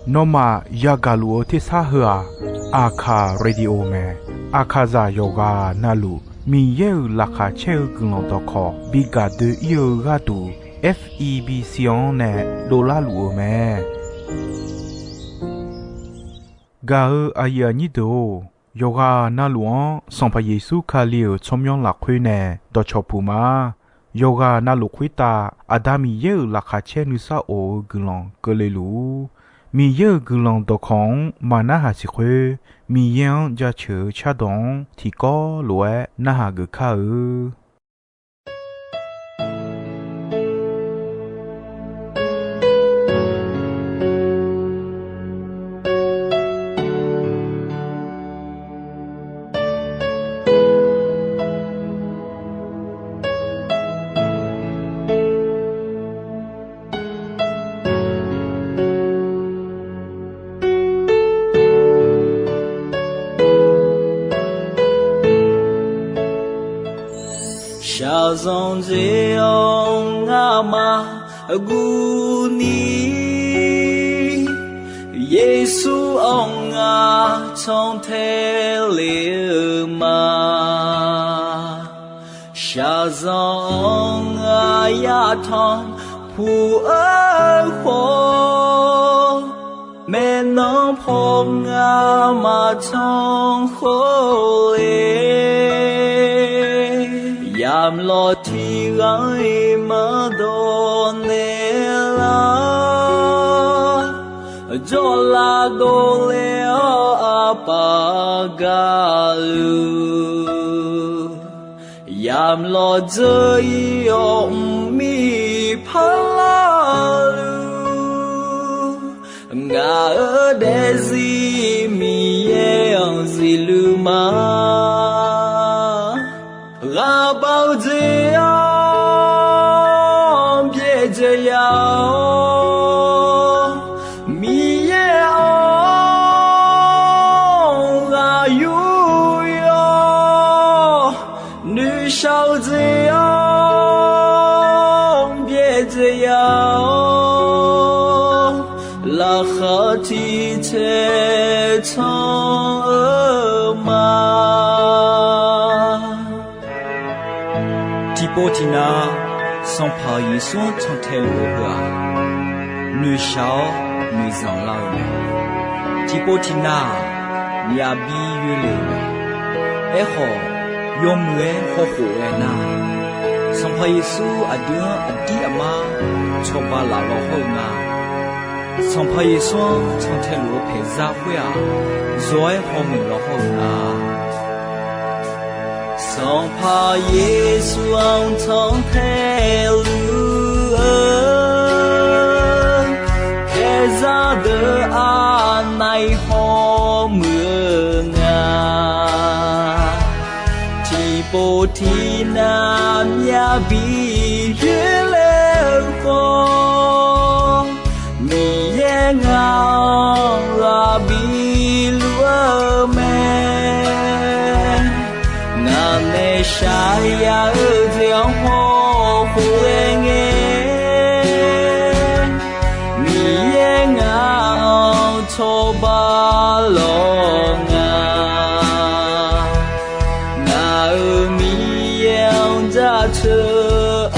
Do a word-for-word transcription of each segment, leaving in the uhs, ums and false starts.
Nawmaf yagaq luf-eu tersar heu-aq, Aqkaq Radio mae. Aqkaqzaq yawqghaq navluf Miqyaer-euq laqkhaq caer-eu guiqlanq dawqkawq bi gaq doe-ir-eu gharduq, F E B C-anr nae dovlar luf-eu mae. Gaq-eu aqyuif aqnyir deuq-or, yawqghaq navluf-anr Sanqpaq Yeqsur Kali-euq tsawrmyanr lafkhoer nae dawqcawq puq ma. Yawqghaq navluf khoertav Aqda Miqyaer-euq laqkhaq caer nuisar of-eu guiqlanq keuvle luf-ur. Miqyaer-euq guiqlanq dawqkawq-anr maqnarhaq siq khoer, Miqyaer-anr jaceuq-eu cardawq-anr tiqkawv lof-aer narhaq geuf kar-eu. Shaqzanq dzae-awr ngamaf guvni, Yeqsur-anr ngar cantae le-eu ma. Shaqzanq-anr ngar yatanq puq-eu khawf, maeqnan paw ngar maqtanq khawf le. Yamlawr tiqghaq-iq maqdawq naeqlar, jawrlav dovle-awr aqpaf gaqluf, yamlawr dzeur-ir-awr mqmir parlar-eu, ngaq-euq daefzir Miqyaer-anr zifluf ma. Ghaqbaq-eu jeq-anr byaerdzae ya-awr, Miqyaer-anr ghaq yur yawr, noeqshaq-eu jeq-anr byaerdzae ya-awr, laqkhaq tiq taeq tanq-eu ma. Tiqpov tiqnav, Sanqpaq Yeqsur-anr cantae luf-eu heu-aq, noeqshaq-awr noeqzanq lar-eu mae. Tiqpov tiqnav-aq, myavbi yoerle-euq mae. Aerkhawf, yawmuiq-aer hawkhof ghae nar, Sanqpaq Yeqsur aqdui-anr aqdir aqmar cawba laf law hawr-eu nga. Sanqpaq Yeqsur-anr cantae luf-eu paeqzar khoer-aq, zawq-aer hawmuiq law hawr-eu nga. Sanqpaq Yeqsur-anr cantae luf-eu paeqzar deuq aqnav-iq hawmuiq-eu nga. Tiqpov tiqnav myavbi yoerle-eu khawf, Miqyaer ngaq-anr ghaq biluf-eu mae. Ngaq nae shaq ya-eu jeq-anr hawkhof ghae ngae, Miqyaer ngaq-anr cawba lawr nga. Ngaq-euq Miqyaer-anr jaceuq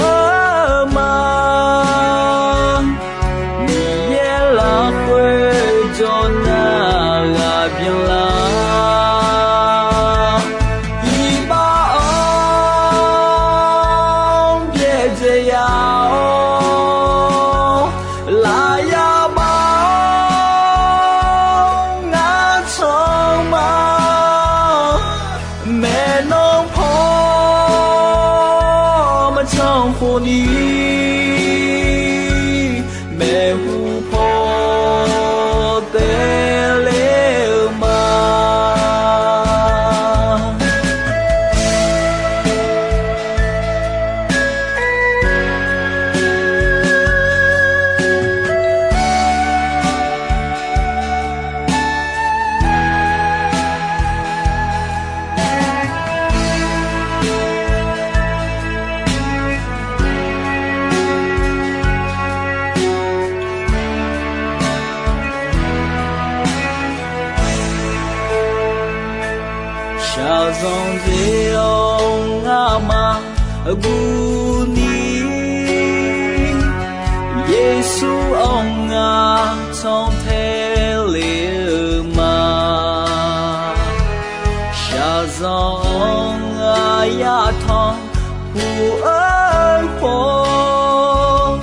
Shaqzanq dzae-awr ngamaf guvni, Yeqsur-anr ngar cantae le-eu ma. Shaqzanq-anr ngar yatanq puq-eu khawf,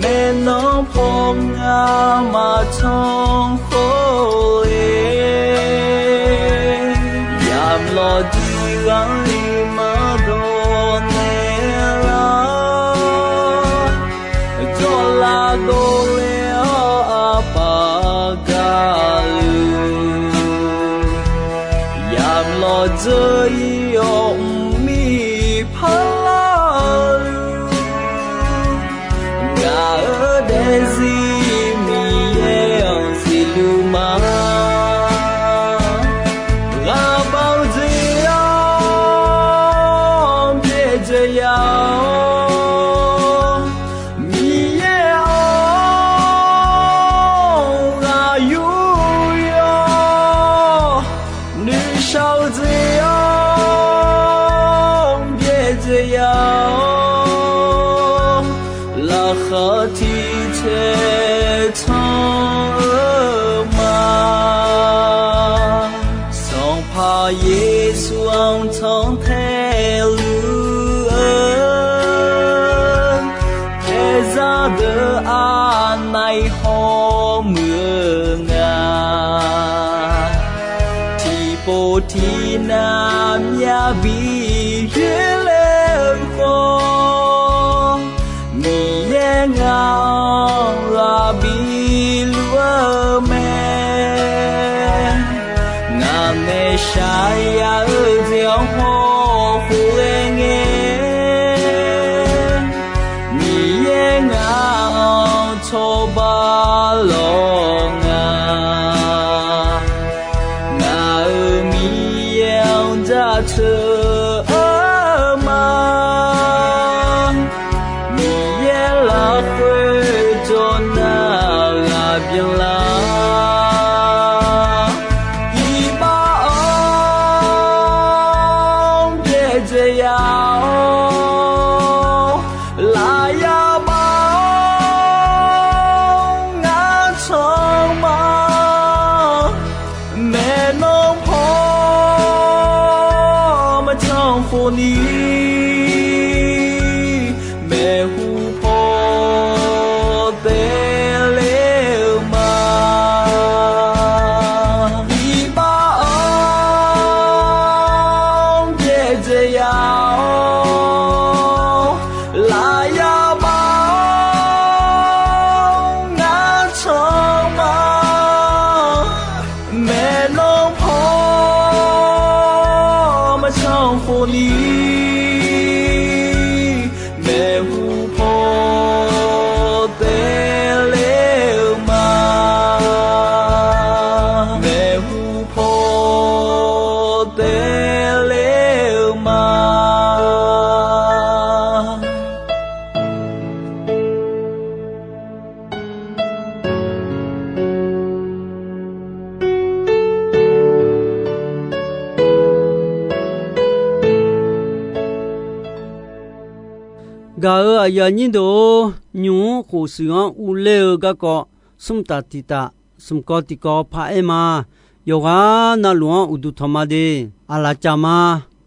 maeqnan paw ngar maqtanq khawf-e, yamq lawqdiq gharli maqdawq naeq lar, dawqlav dovle-awr aqpaf gaqluf, yamq lawqdzeur-ir-awr mqmir parlar-eu Ngaq-euq daefzir Miqyaer-anr siqluf ma. Ghaqbav dzae-awr byaerdzae ya-awr, Miqyaer-anr ghaq yur yawr, noeqshaq-eu dzae-awr byaerdzae ya-awr, laqkhaq tiq taeq tanq-eu ma. Sanqpaq Yeqsur-anr tanqtae luf-eu, paeqzaq deuq aqnaeq-iq hawmuiq-eu nga. Tiqpov tiqnav myavbi yoerler-eu khawf, Miqyaer ngaq-anr ghaq biluf-eu mae. Ngaq nae shaq ya-eu jeq-anr hawkhof ghae ngae, Miqyaer ngaq-anr cawba lawq nga. Ngaq-euq Miqyaer-anr jaceuq-eu ma. Miqyaer lafkhoer jawr nar ghaq byanlar, iqbax-anr byaerdzae ya-awr, lafyaq bax-awr ngar canq ma. Maeqnan paw maqtanq khofni, maeqhu paw taev ler-eu ma. Iqbax-anr byaerdzae ya-awr, lafyaq bax-awr ngar canq ma. Maeqnan paw maqtanq khofni, maeqhu paw taev ler-eu ma. Maeqhu paw taev ler-eu ma. Gaq-euq aqyuif aqnyir deuq-or, nymq-mr khof shuif-anr urler-eu garkawv, smr taf tiq taf, smq kawv tiq kawv paq-aer ma. Yawqghaq navluf-anr uqduq tanq ma de. Aqlaf caf ma.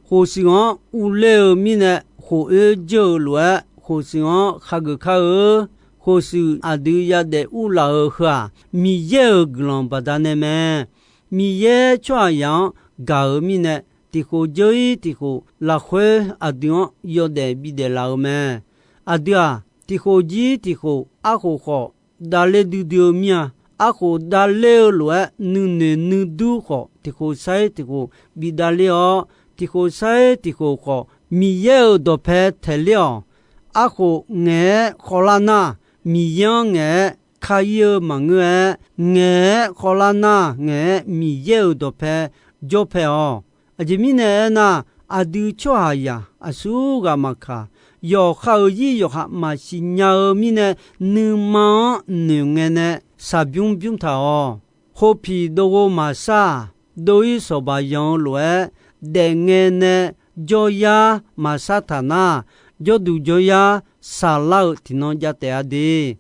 Khof shuif-anr urler-eu mirnae, khof oer dzeur-eu lof-aer, khof shuif-anr khageuf kar-eu. Khof shuif aqdui yadaef urlaf-euq heu-aq, Miqyaer-euq guiqlanq baqdanae mae. Miqyaer tsawrhaqzaq-anr gaq-euq mirnae, tiq khof dzeur-ir tiq khof lafkhoer aqdui-anr yawdaef bidaef laf-eu mae. Aqdui-aq, tiq khof jir tiq khof, arkhof khawf davler duidui-eu mir-a. Arkhof davler-eu lof-aer nuinoeq nuidur khawf, tiq khof sar-ir tiq khof bi davler-awr, tiq khof sar-ir tiq khof khawf, Miqyaer-euq dawqpae taeq ler-awq. Arkhof ngaeq-aer khawvlar nar, Miqyaer-anr ngaeq-aer kar-ir-eu maqngeur-aer, ngaeq-aer khawvlar nar ngaeq-aer Miqyaer-euq dawqpae jawr pae-awq. Aqjeq mirnae aernar, aqdui tsawrhaqzaq aqsurghaq maqkaq, yawqha-euq zir yawqha maqsiq nya-eu mirnae, nuima-anr noeqngae nae shaqbymr bymr taq-awq. Khopiq dov ghov maqsar-aq, dov-ir sawqbaq yanq-eu lof-aer, daefngae nae jawryar maqsar taq nar, jawrduq jawryar saqlar-euq tiqnan jav taef-a de.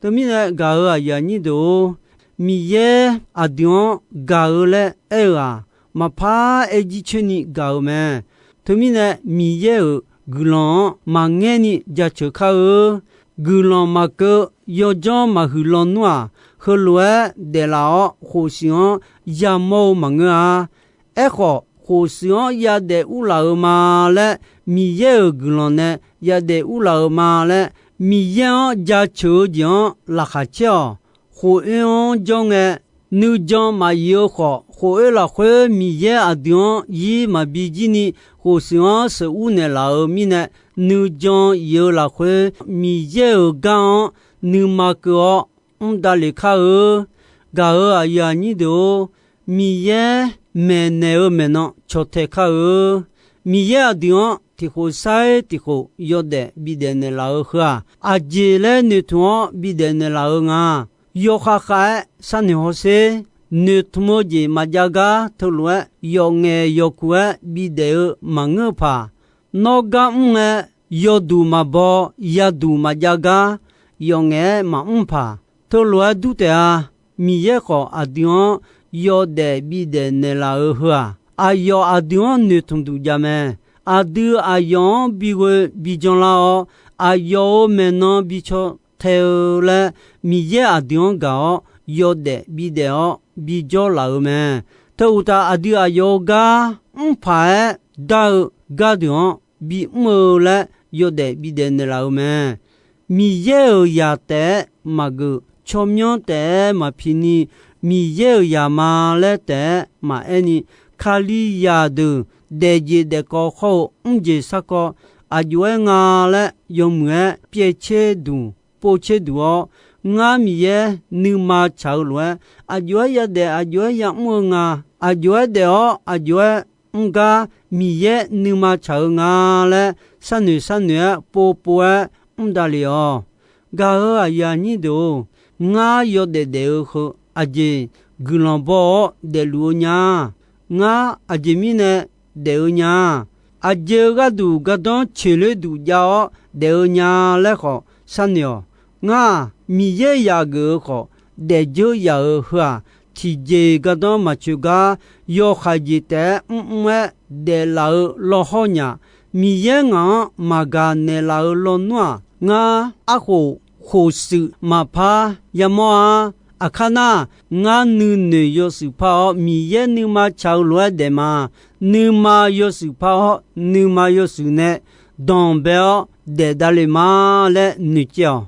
Teumirnae gaq-euq aqyuif aqnyir deuq-or, Miqyaer aqdui-anr gaq-eu laer aer-eu-aq, maqpar aer jircoer ni gaq-eu mae. Teumirnae Miqyaer-euq guiqlanq-anr maqngaer ni jaceuq kar-eu. Guiqlanq maqkeuv yawdzanr maqhuiq lawnmr-aq, heulof-aer daeflaf-awr khofshuif-anr yamawr-eu maqngeur-a. Aerkhawf, khofshuif-anr yadaef urlaf-eu ma laer, Miqyaer-euq guiqlanq nae yadaef urlaf-eu ma laer, Miqyaer-anr jaceuq-eu jeq-anr laqkhaq caer-awq. Khofoer-anr jawr ngae, nuijan maqyif-eu khawf, khofoer lafkhoer Miqyaer aqdui-anr zir maqbi jir ni, khofshuif-anr sheuqur naeqlaf-euq mirnae, nuijan yif-eu lafkhoer Miqyaer-euq gar-anr nuima keuv-awr mr davlef kar-eu. Gaq-euq aqyuif aqnyir deuq-or, Miqyaer maeqnaeq-eu maeqnan cawtae kar-eu. Miqyaer aqdui-anr tiqkhof sair tiqkhof yawdaef bidaef naeqlaf-eu heu-aq, aqjeq laer noeqtmq-awr bidaef naeqlaf-eu nga. Yawkhav khav-aer sharnoeq hawsher. Noeqtmq-eu jeq maqjav gar teulof-aer yawf ngaef yawf kuq-aer bidaef-eu maqngeur paq. Nawr gar mr ngae, yawduq maqbaw, yaduq maqjav gar, yawf ngaef-aer maqmr paq. Teulof-aer dur taef-a. Miqyaer khawf aqdui-anr yawdaef bidaef naeqlaf-eu heu-aq, aqyawf aqdui-anr noeqtmq duq jav mae. Aqdui aqyawf-anr bighoe bijanlar-awr, aqyawf-euq maeqnan bicaw tae-eu laer, Miqyaer aqdui-anr gaq-awr yawdaef bidaef-awr bijawr laf-eu mae. Teu uqtaf, aqdui aqyawf-euq gar mr paq-aer dar-eu gardeuq-anr bimr-eu laer yawdaef bidaef naeqlaf-eu mae. Miqyaer-euq zaq taef-aer maqgeuf, tsawrmyanr taef-aer maqpi ni, Miqyaer-euq zaq ma laer taef-aer maqaer ni, Kalizaq deuq daefjeq daefkawv khawr-eu mrjeq sarkawv aqjox-aer nga laer yawmuiq-aer pyaev tser duq pov tser duq-awr, ngar Miqyaer nuima tsaq-eu lof-aer, aqjox-aer yadaef aqjox-aer yamr-eu nga, aqjox-aer daef-awr aqjox-aer mr gar Miqyaer nuima tsaq-eu nga laer sharnoeq sharnoeq-aer pov pov-aer mr davlef-awq. Gaq-euq aqyuif aqnyir deuq-or, ngar yawdaef daef-eu heu aqjeq guiqlanq baw-awr daefluf-eu nya. Ngar aqjeq mirnae daef-eu nya. Aqjeq-eu gharduq gardanr coeqler duq jav-awr daef-eu nya laer khawf sharnoeq-awq. Ngar-aq, Miqyaer yaf geuf-eu khawf, daefdzeur yaf-euq heu-aq, tiqjeq-iq gardanr maqcoeq gar, yawkhav jeq taef-aer mrmr-aer daeflaf-eu lawhawr nya. Miqyaer ngaq-anr maqgaq naeqlaf-eu lawnmr-aq, ngar arkhof khofshuif maqpar yamawr-a. Aqkar nar, ngar nuinoeq yawshuif par-awr, Miqyaer nuima tsaq-eu lof-aer daef ma. Nuima yawshuif par-awr, nuima yawshuif nae danqbae-awr daef davlef ma laer noeqcaev-awq.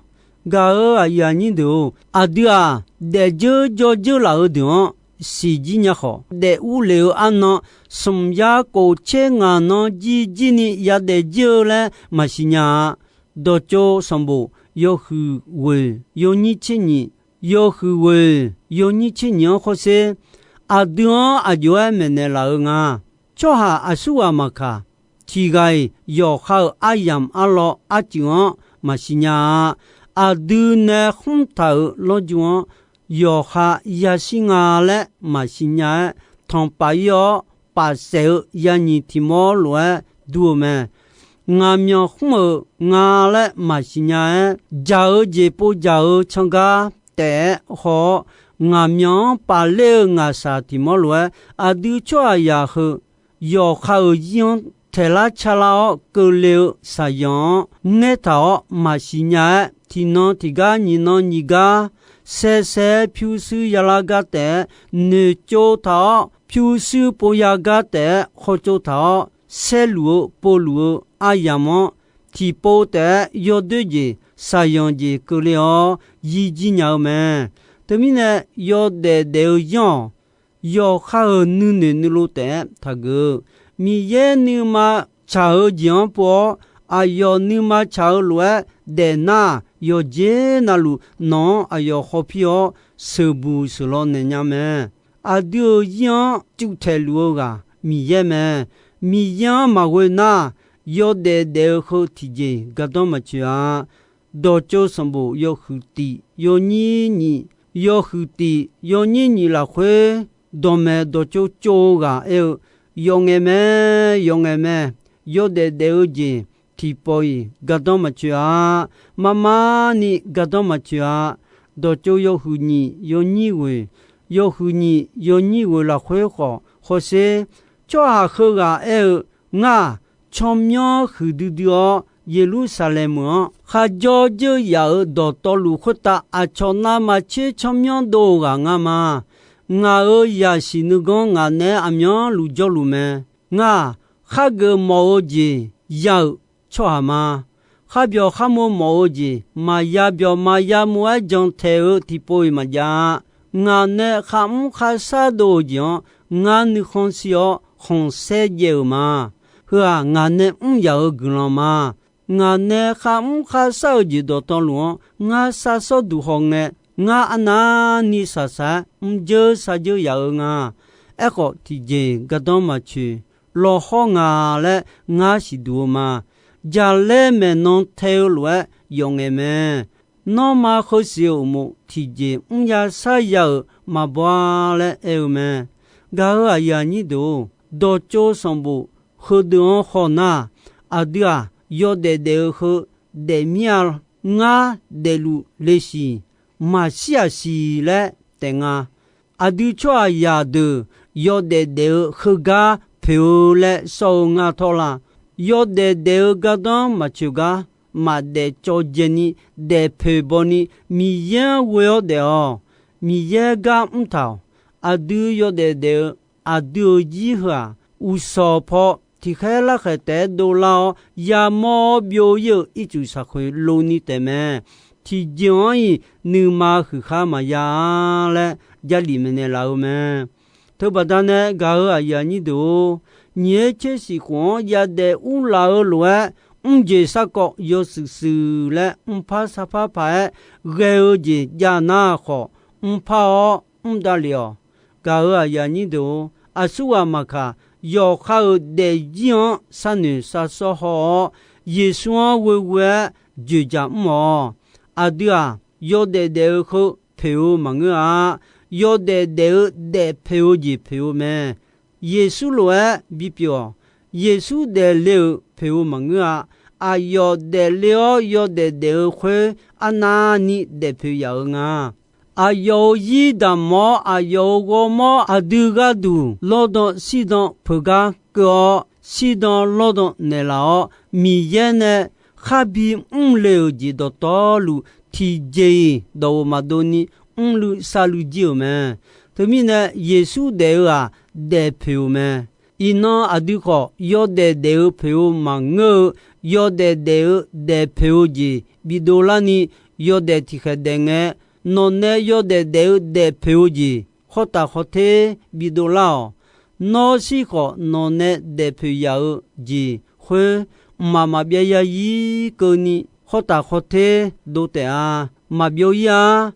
Gaq-euq aqyuif aqnyir deuq-or, aqdui-aq, daefdzeur jawrdzeur laf-eu deuq-anr siqjir nya khawf, daef urlef-eu arnan smq yar kof tser ngaq nan jirjir ni yadaef jir-eu laer maqsiq nya-a. Dawqtsov sanqbof yawhuiq ghoeq yawnyir tser nyiq, yawhuiq ghoeq yawnyir tser nyiq-anr khawrsher. Aqdui-anr aqjox-aer maeqnaeq laf-eu nga. Tsawrhaq aqsurghaq maqkaq, tiq ghaq-iq yawqha-euq aryamq arlawr arcuif-anr maqsiq nya-a. Aqdui nae khmr taq-euq lawrju-anr yawqha yashir nga laer maqsiq nya-aer, tanqpaf ir-awr pafsaef-eu yanyiq tiq mawr lof-aer dur-eu mae. Ngaqmyanq khmr-euq nga laer maqsiq nya-aer, dzaq-eu jeq pov dzaq-eu can gar taef-aer haw-awr, ngaqmyanq-anr pafler-eu ngaqshaq tiq mawr lof-aer, aqdui tsawrhaqzaq heu yawqha-euq zir-anr taeqlar carlar-awr keuvle-eu shaqzanq-anr ngaer taq-awr maqsiq nya-aer, tiqnan tiqgar nyiqnan nyiq gar saesae pyurshuir yalar gar taef-aer noeqtsov taq-awr, pyurshuir pov ya gar taef-aer khawtsov taq-awr, saerluf-eu povluf-eu aryamq-anr tiqpov taef-aer yawdoer jeq shaqzanq jeq keuvle-awr yirjir nya-eu mae. Teumirnae yawdaef daef-eu yanr-awq. Yawqha-euq nuinoeq nuilov taef-aer taqgeuf-eu, Miqyaer nuima tsaq-eu jeq-anr pov-awr, aqyawf nuima tsaq-eu lof-aer daefnar, yawqjeq navluf nawq-anr aqyawf hawpir-awr sheuqbuq sheuqlaw naeq nya mae. Aqdui-euq zir-anr cuvtaeq luf-eu ghaq Miqyaer mae. Miqyaer-anr maqghoe nar, yawdaef daef-eu heu tiqjeq gardanr maqtsoeq-a. Dawqtsov sanqbof yawhuiq tiq yawnyir nyiq, yawhuiq tiq yawnyir nyiq lafkhoer, dawqmaeq dawqtsov tsov-eu ghaq aer-eu, Yawf ngaeq mae, yawf ngaeq mae. Yawdaef daef-eu jeq tiqpawf-iq gardanr maqtsoeq-a. Marmarni gardanr maqtsoeq-a. Dawqtsov yawhuiq nyiq yawnyir ghoeq, yawhuiq nyiq yawnyir ghoeq lafkhoer khawf hawsher. Tsawrhaq heughaq aer-eu, Ngar-aq, tsawrmyanr huiqdui dui-awr, Yeqlursaqlaeq meuq-anr kharjawr dzeur yaf-euq dawqtawvluf khoertav aqcawq navmaqtser tsawrmyanr dov-eu ghaq nga ma. Ngaq-euq zaqsiq nuiganr ngaq naeq-aer aqmyanluf jawrluf mae. Ngar-aq, khargeuf mawf-eu jeq ya-euq tsawrhaq ma. Kharbyawq kharmo mawf-eu jeq maqya byawq maqya mov-aer jantaeq-eu tiqpov-iq maqjav-a. Ngaq nae kharmr kharshar dov-eu jeq-anr ngar nuikhanr shir-awr khanqsaer jaev-euq ma. Heu-aq, ngaq nae mr yaf-euq guiqlanq ma. Ngaq nae kharmr kharshar-eu jeq dawqtawvluf-anr ngar sharshawr duq hawngae, ngar arnavni shaqshaq-aer mrjeur sharjeur yaf-eu nga. Aerkhawf, tiqjeq gardanr maqtsoeq, lawqhaw nga laer ngar siqduq-eu ma. Jaqlaer maeqnan tae-eu lof-aer yawf ngaeq mae. Nanrma heusiq-euq uqmov tiqjeq mrya sharya-euq maqbaw-a laer aer-eu mae. Gaq-euq aqyuif aqnyir deuq-or, dawqtsov sanqbof heudeuq-anr haw nar, aqdui-aq, yawdaef daef-eu heu daefmir-a. Ngar daefluf le siq, maqshir-aq siq laer taef nga. Aqdui tsawrhaqzaq deuq yawdaef daef-eu heugar poeq-eu laer sawr-eu nga tawr la? Yawdaef daef-eu gardanr maqtsoeq gar, maqdaef cawv dzaeni, daef poeq bawni, Miqyaer-anr ghoe-awr daef-awq. Miqyaer gar mrtaq-awq. Aqdui yawdaef daef-eu aqdui-euq zir heu-aq, uqshawq paw tiqkhaer larkhaeq taef-aer dovlar-awr yamawr-awr byov-ir-euq ircuf shaqkhoeq lov ni taef mae. Tiqjeq-anr-iq nuima huiqkhar maqya-a laer Jarlif maeqnaeq laf-eu mae. Teubaqda nae gaq-euq aqyuif aqnyir deuq-or, nyiq-aer tser siq khof-anr yadaef urlaf-eu lof-aer, mrjeq sarkawv yawshuif shuif laer mrpar sarpar paq-aer ghae-eu jeq jav nar khawf, mrpar-awr mr davlef-awq. Gaq-euq aqyuif aqnyir deuq-or, aqsurghaq maqkaq, yawqha-euq daefzir-anr sharnoeq sharshawr haw-awr, Yeqsur-anr ghoeghoe-aer dzoeqdzaq mr-awq. Aqdui-aq, yawdaef daef-eu heu poeq-eu maqngeur-a. Yawdaef daef-eu daef poeq-eu jeq poeq-eu mae. Yeqsur lof-aer bipyeuf-awq. Yeqsur daefle-euq poeq-eu maqngeur-a. Aqyawf daefle-awr yawdaef daef-eu khoer arnavni daefpoeq yaf-eu nga. Aqyawf-euq zir damq-awr, aqyawf-euq ghawrmawr aqdui gharduq lawrdan shirdan peugar keuv-awr, shirdan lawrdan naeqlaf-awr, Miqyaer nae kharbi mrle-euq jeq dawqtawvluf, tiqjeq-iq dawq-euq maqdov ni mrluiv sharluiv jir-euq mae. Teumirnae, Yeqsur daef-eu-aq, daef poeq-euq mae. Iqnan aqdui khawf, yawdaef daef-eu poeq-eu maqngeur-eu, yawdaef daef-eu daef poeq-eu jeq bidov larni, yawdaef tiqkhaeq daef ngae, nawqnae yawdaef daef-eu daef poeq-eu jeq khawr taf khawr ter bidov lar-awq. Nawr shir khawf, nawqnae daef poeq yaf-eu jeq khoer, mqmaq maqbyav yarzir keuvni khawr taf khawr ter dov taef-a. Maqbyov ir-ar.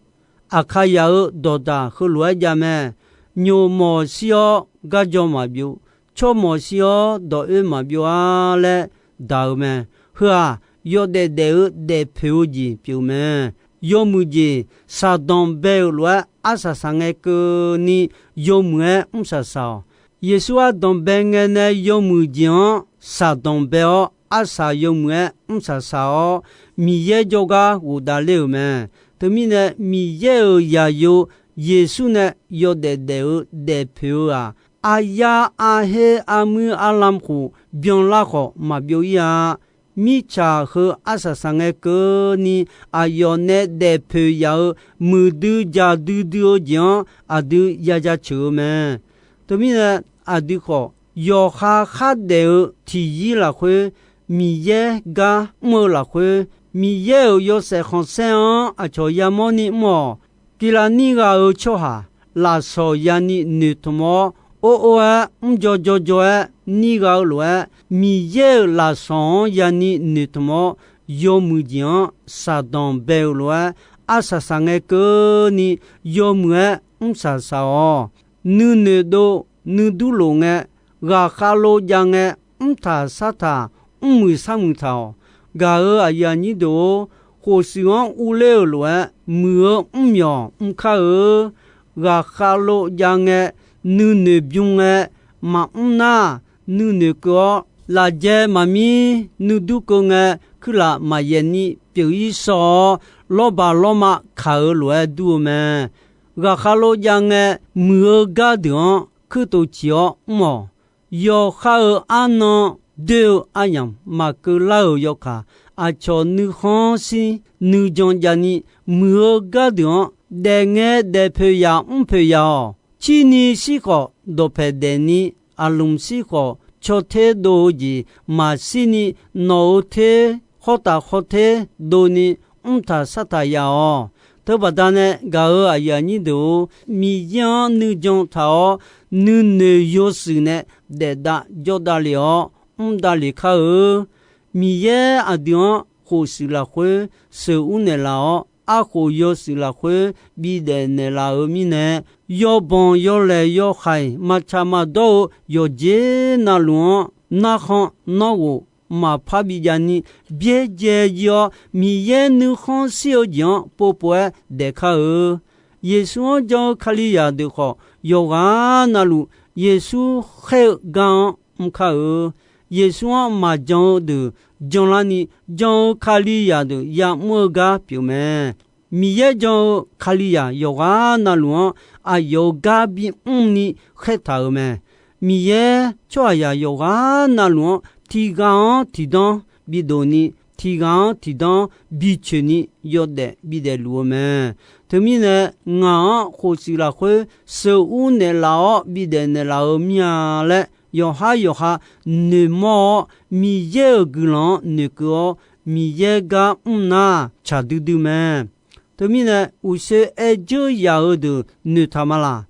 Aqkaqyaq-euq dawqdaq heulof-aer jav mae. Nyoq mawq shir-awr garjaw maqbyov, tsawrmawq shir-awr dawq oer maqbyov-ar laer daq-eu mae. Heu-aq, yawdaef daef-eu daef poeq-eu jeq pyeuf-eu mae. Yawmuiq jeq shaqdanq bae-euq lof-aer arsaq saq ngae keuvni, yawmuiq-aer mrsaq saq-awq. Yeqsur ardanq bae ngae nae yawmuiq jeq-anr shaqdanq bae-awr, arsaq yawmuiq-aer mrsaq saq-awr, Miqyaer jawrgar ghofdav ler-euq mae. Teumirnae, Miqyaer-euq zaqyo Yeqsur nae yawdaef daef-eu daef poeq-eu-aq, aryar arher armuir arlam khof byanlar khawf maqbyov ir-a. Mirtsaq heu arsaq saq ngae keuvni, aqyawf nae daef poeq yaf-eu muiqdui jaqdui dui-eu jeq-anr aqdui ya jaceuq-eu mae. Teumirnae, aqdui khawf, yawqha khardaef-eu tiqyir lafkhoer, Miqyaer gar mr-eu lafkhoer, Miqyaer-euq yawshaef khanqsaer-anr aqcawq yamawrni mr-awq. Kivlavnir gha-eu tsawrhaq, lafsawq yani noeqtmq-awr, or or-aer mrjaw jaw jaw-aer nir gha-eu lof-aer, Miqyaer-euq lafsawq-anr yani noeqtmq-awr, yawmuiq jeq-anr shaqdanq bae-euq lof-aer, arsaq saq ngae keuvni yawmuiq-aer mrsaq saq-awq. Nuinoeq dov nuidur lof ngae, ghaqkhav lov jav ngae, mrtaq sartaq, mrmuiq sarmuiq taq-awq. Gaq-euq aqyuif aqnyir deuq-or, khofshuif-anr urler-euq lof-aer, muiq-eu mrmyawq mr kar-eu. Ghaqkhav lov jav ngae, nuinoeq bym ngae, maqmr nar, nuinoeq keuv-awr, lafjae maqmir nuidur keuv ngae, kuirlaf maqyaef ni pyeuf-ir shaw-awr, lawrbaq lawrma kaq-eu lof-aer dur-eu mae. Ghaqkhar lor jav ngae, muiq-eu gardeuq-anr kuirtof ciq-awr mr-awq. Yawqha-euq arnan doer-eu aryamq maqkeuv lar-euq yawkaq, aqcawq nuikhanr shir nuijan javni, muiq-eu gardeuq-anr daef ngae daef poeq yaq mr poeq yaq-awq. Cirni shir khawf, dawqpaeq daefni, aqlmq shir khawf, caw ter dov-eu jeq maqshirni, nawq-euq ter khawr taf khawr ter dovni, mr taq sar taq yaf-awq. Teubaqda nae gaq-euq aqyuif aqnyir deuq-or, Miqyaer-anr nuijan taq-awr, nuinoeq yawshuif nae daefdav jawrdav lef-awr mr davlef kar-eu. Miqyaer aqdui-anr khofshuif lafkhoer sheuqur naeqlaf-awr, arkhof yawshuif lafkhoer bidaef naeqlaf-euq mirnae, yawbanq yawlaeq yawhaiq maqtsaq maqdawr-eu yawqjeq navluf-anr narkhan nawr ghof maqpar bijavni, byaerdzae jir-awr, Miqyaer nuikhanr shir-eu jeq-anr povpov-aer daef kar-eu. Yeqsur-anr jan-eu Kalizaq deuq khawf, yawqghaq navluf Yeqsur khaer-eu gar-anr mr kar-eu. Yeqsur-anr maqjan-eu deuq janlarni, jan-eu Kalizaq deuq ya'mr-eu gar pyeuf mae. Miqyaer jan-eu Kalizaq yawqghaq navluf-anr aqyawf-euq gar bimr ni khaertaq-euq mae. Miqyaer tsawrhaqzaq yawqghaq navluf-anr tiqghaq-anr tiqdanr bidov ni, tiqghaq-anr tiqdanr bicoeq ni yawdaef bidaef luf-eu mae. Teumirnae, ngaq-anr khofshuif lafkhoer sheuqur naeqlaf-awr bidaef naeqlaf-eu mir-a laer, yawqhar yawqha noeqmawr-awr, Miqyaer-euq guiqlanq-anr noeqkeuv-awr, Miqyaer gar mr nar tsaq duidui mae. Teumirnae, uqshoe aer dzeur yaq-eu deuq noeqtaq ma laq.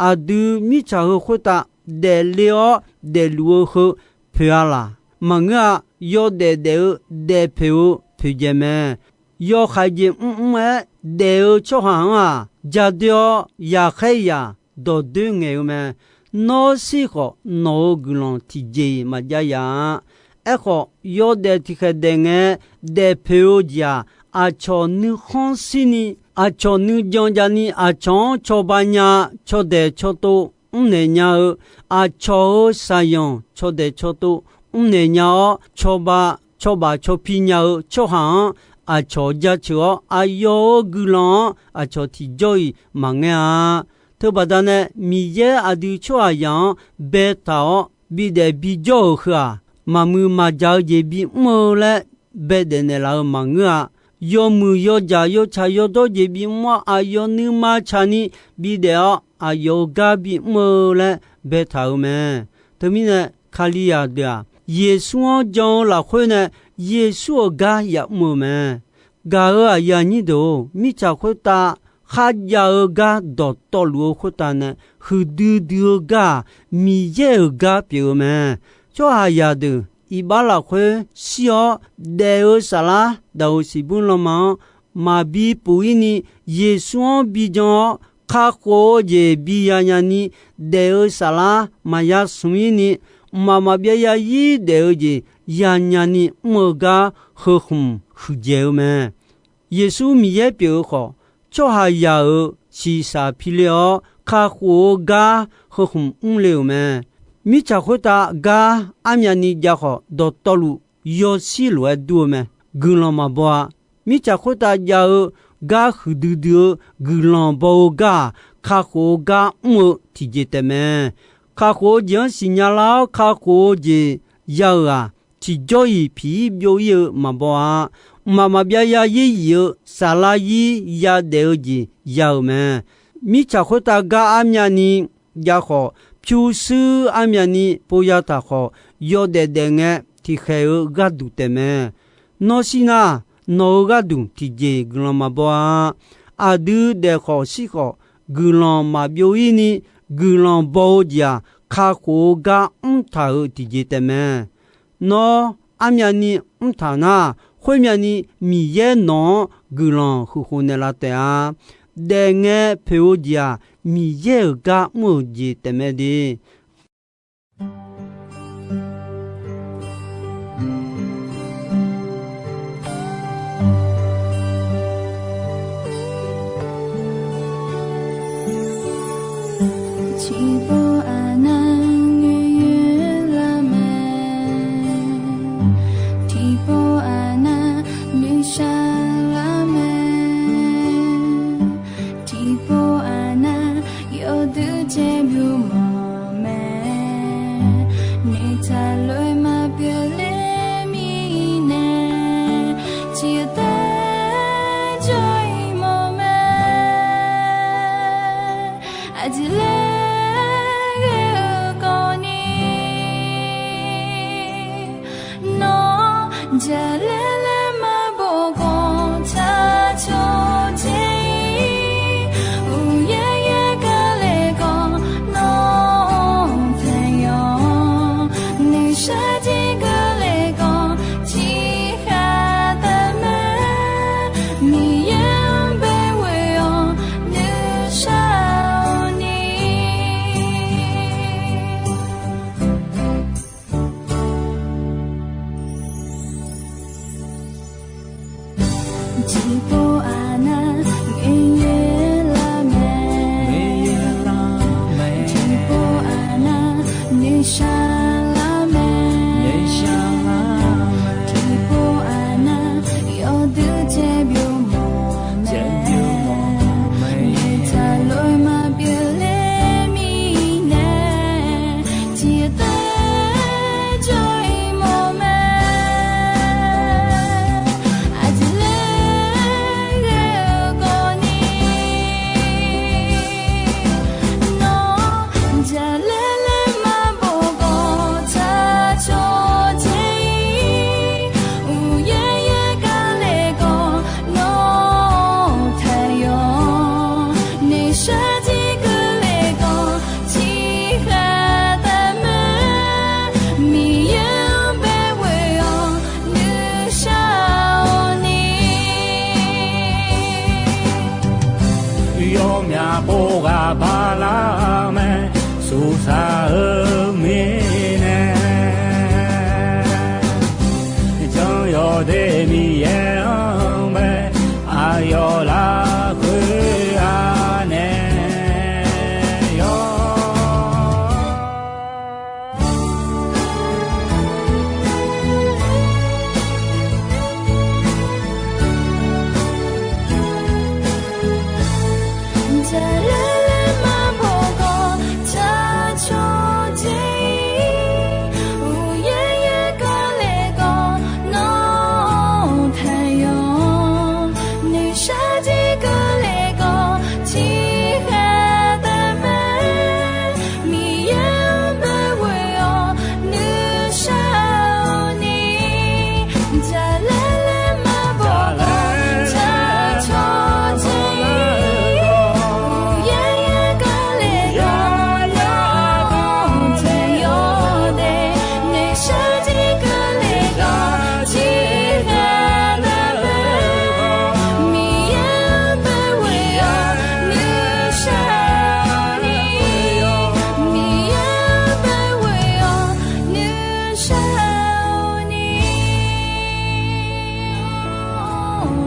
Aqdui mirtsaq heu khoertav daefle-awr daefluf-eu heu poeq-a laq? Maqngeur-a. Yawdaef daef-eu daefpoeq-eu poeqdzaeq mae. Yawhaiq jeq mrmr-aer daef-eu tsawrhaq-anr-aq, ja doer-awr yaqkhaer yaq dawq doer ngaeq-eu mae. Nawr shir khawf, nawq-euq guiqlanq tiqjeq-iq maqjav yaf-a. Aerkhawf, yawdaef tiqkhaeq daef ngae, daefpoeq-eu jeq-aq, aqcawq nuikhanr shirni, aqcawq nuijan javni, aqcawq-anr cawba nya, cawdaeq cawtov mrnaeq nya-eu, aqcawq-euq shaqyanq cawdaeq cawtov mrnaeq nya-awr, cawba cawbaf cawpi nya-eu tsawrhaq-anr aqcawq jaceuq-awr, aqyawf-euq guiqlanq-anr aqcawq tiqjawr-iq maqngaer-a. Teubaqda nae Miqyaer aqdui tsawrhaqzaq-anr baetaq-awr bidaef bijawr-euq heu-aq, maqmuiq maqjaq-eu jeq bimr-eu laer baedaef naeqlaf-eu maqngeur-a. Yawmuiq yawdzaq yawtsaq yawdawr jeq bimr-awr, aqyawf nuima tsaqni bidaef-awr, aqyawf-euq gar bimr-eu laer baetaq-euq mae. Teumirnae, Kalizaq deuq-aq, Yeqsur-anr jan-eu lafkhoer nae Yeqsur-euq gar yamr-eu mae. Gaq-euq aqyuif aqnyir deuq-or, mirtsaq khoertav kharjav-eu gar dawqtawvluf-eu khoertav nae huiqdui dui-eu gar-aq, Miqyaer-euq gar pyeuf-eu mae. Tsawrhaqzaq deuq iqbax lafkhoer shir-awr daef-eu saflar daq-euq siqbur lanma-anr maqbi puf-ir ni, Yeqsur-anr bijan-awr kakhof-eu jeq biya nyani, daef-eu saflar maqya smq-ir ni, mqmaq maqbyav ya-ir daef-eu jeq yanya ni mr-eu gar heu khmq huiqdzaeq-eu mae. Yeqsur Miqyaer pyeuf-eu khawf, tsawrhaqzaq-euq shiqshaq piler-awr kakhof-eu gar heu khmq mrle-euq mae. Mirtsaq khoertav gar armyavni jav khawf, dawqtawvluf yawshir lof-aer dur-eu mae. Guiqlanq maqbaw-a. Mirtsaq khoertav jav-eu gar huiqdui dui-eu guiqlanq baw-eu gar-aq, kakhof-eu gar mr-eu tiqjeq taefmae. Kakhof-eu jeq-anr siqnya lar-awr kakhof-eu jeq ya-euq-aq, tiqjawr-iq piq-ir byov-ir-eu maqbaw-a. Mqmaq maqbyav ya-ir yif-eu saflar-ir yadaef-eu jeq ya-euq mae. Mirtsaq khoertav gar armyavni jav khawf, pyurshuir armyavni pov ya taq khawf, yawdaef daef ngae tiqkhaeq-eu gharduq taefmae. Nawr shir nar, nawq-euq gharduq tiqjeq guiqlanq maqbaw-a. Aqdui daef khawf shir khawf, guiqlanq maqbyov-ir ni, guiqlanq baw-eu jeq-aq, kakhof-eu gar mrtaq-euq tiqjeq taefmae. Nawr armyavni mrtaq nar, khoermyavni Miqyaer nawq-anr guiqlanq huiqkhof naeqlaf taef-a. Daefngae poeq-eu jeq-aq, Miqyaer-euq gar mr-euq jeq taefmae de. Tiqpov aqnan Yawmyaq pov ghaq bala mae, suqsaq-eu mirnae, Janr-eu Miqyaer-anr bae aqyawf lafkhoer-a nae yawr. Jaqlaer laer maqbaw khawf, tsaq cawq dzae-ir. Uqyaer yaer keuv le khawf, nawr-anr taqyawf. Noeqshaq dzae keuv le khawf, tiqghaq taqmae. Miqyaer-anr bae ghoe-awr nuishar-eu ni. Jaqlaer laer maqbaw khawf, tsaq cawq dzae-ir. Uqyaer yaer keuv le khawf, nawr-anr taqyawf de. Noeqshaq dzae keuv le khawf, tiqghaq taqmae. Miqyaer-anr bae ghoe-awr nuishar-eu ni. Miqyaer-anr bae ghoe-awr nuishar-eu ni.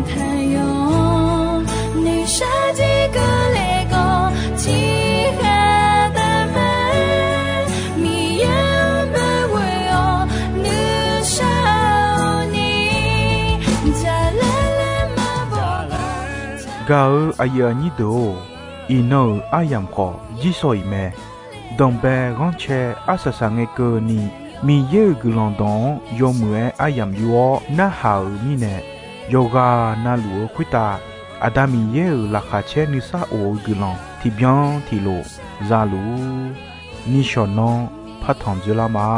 Taqyawf, noeqshaq dzae keuv le khawf, tiqghaq taqmae. Miqyaer-anr bae ghoe-awr nuishar-eu ni. Jaqlaer laer maqbaw khawf. Gaq-eu aqyuif aqnyir deuq-or, iqnan-euq aryamq khawf jirshaw-iq mae. Danqbae ghanrcae arsaq saqngae keuvni, Miqyaer-euq guiqlanq dawq-anr yawmuiq-aer aryamq yur-awr narhaq-euq mirnae, yawqghaq navluf-eu khoertav Aqda Miqyaer-euq laqkhaq caer nuisar of-eu guiqlanq tiqbyan tiqlof zaluf-ur. Nishawq nanr partanq dzeurlar ma.